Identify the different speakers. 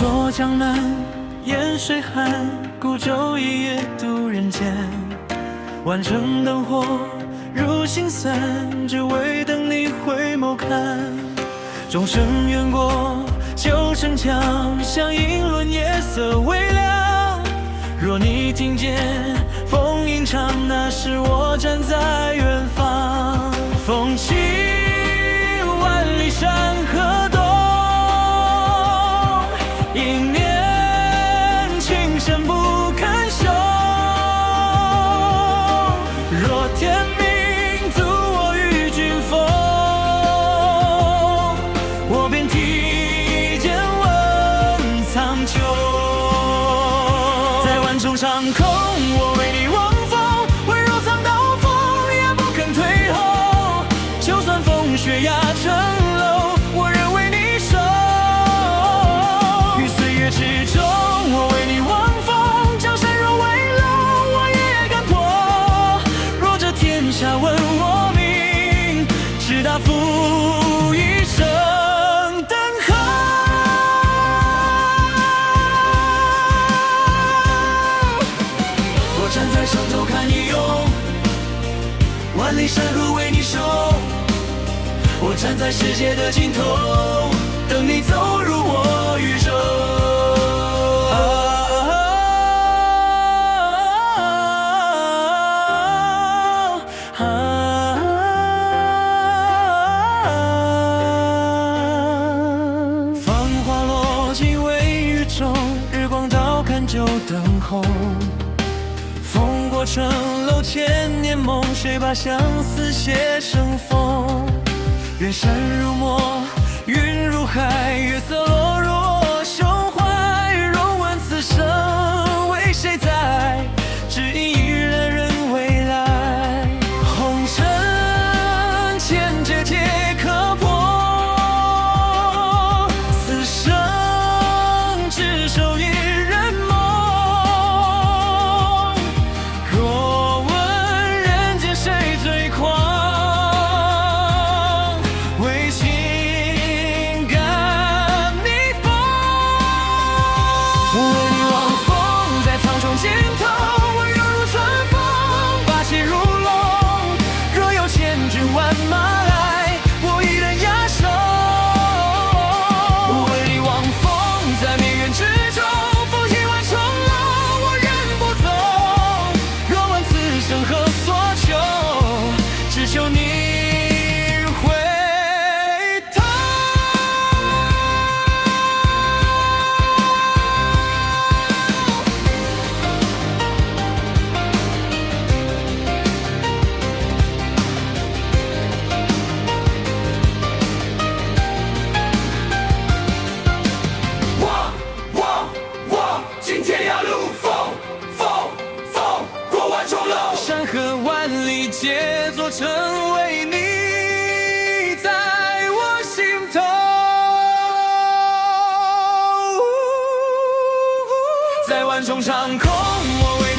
Speaker 1: 坐江南，烟水寒，孤舟一叶渡人间。万城灯火如星散，只为等你回眸看。钟声远过旧城墙，乡音轮夜色微凉。若你听见风吟唱，那是我站在远方。风起万里山河动，一念情深不肯休。若天命阻我与君逢，我便提剑问苍穹。在万重长空，我为你望风，温柔藏刀锋，也不肯退后。就算风雪压城楼，我仍为你守。于岁月之中，我为你望风，江山若危楼，我也敢破。若这天下问我名，士大夫一生等候。我站在城头看你勇，万里山河为你守。我站在世界的尽头，等你走入我宇宙。啊啊啊！繁华落尽微雨中，日光照看旧灯红。风过城楼千年梦，谁把相思写成风？远山如墨，云如海，月色落入我胸怀。若问此生为谁在，只因一人人未来。红尘千劫皆可破，此生只守一人梦。若问人间谁最狂，为情敢逆风。我为你望风，在苍穹尽头，温柔如春风，霸气如龙。若有千军万马来，我一人压首。我为你望风，在绵远之中，风起万重楼，我仍不走。若问此生何所求，只求你回头。
Speaker 2: 望望望，尽天涯路，风风风，过万重楼。
Speaker 1: 山河万里皆作成，为你在我心头。在万重长空，我为